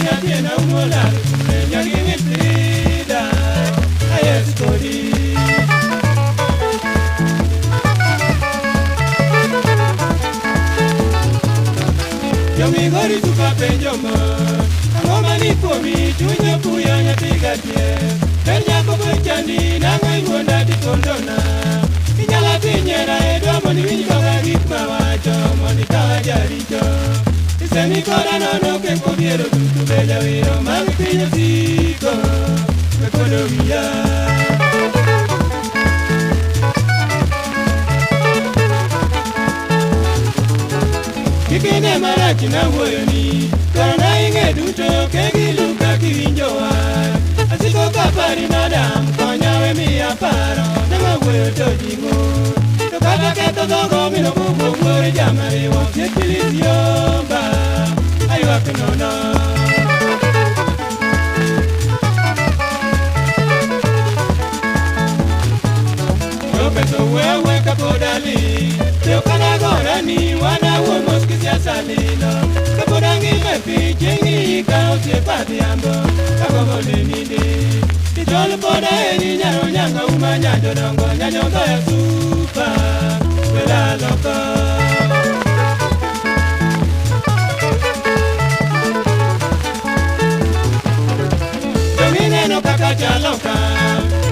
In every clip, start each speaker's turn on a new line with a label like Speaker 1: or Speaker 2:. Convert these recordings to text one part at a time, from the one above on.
Speaker 1: natiena umolal kule nyagi Winfrida ayes kodi. Jomigori suka penjo ma ang'o mani kuomi chuny opuyo nyathi gadier ber nyako bochandi nang'o iwuonda tikondona inyala tinyiera e dwa mondo iwinj dhoga gik mawacho mondo ikawa jaricho isemi koda nono kek odhiero duto be jawero mag piny osiko we kuodo wiya. Kik ine marach nawuoyoni dwarona ing'e duto kegilu kaka iwinjo wach asiko kapari madam konya we miya paro nang'o wuoyo to ji ng'ur to kata ketho dhogo mino bugo wuor jamariwo thieth pilis yomba aywak nono. Jopeso wuoyo kapod aling' to kanagora ni wanawuo mos gi siasa lilo kapod angima e piny chieng' niika osiepa adhiambo kagombo neni ndi dichol pod aheri nyar Onyango uma nya jodongo nyanyodho ya supa wela loko. Jomineno kaka chalo ka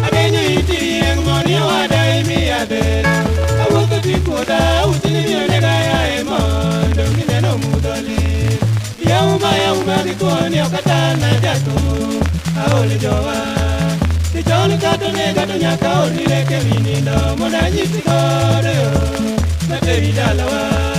Speaker 1: adenyo iti yieng' moni owada imiya dhero awuotho tikuoda usini biro nega yae mondo mineno mudho lit yauma yauma gi thuoni ok atal na jathum aol jowa dichol kata onega to nyaka orni leke wi nindo mondo anyisi godo yo materi dalawa.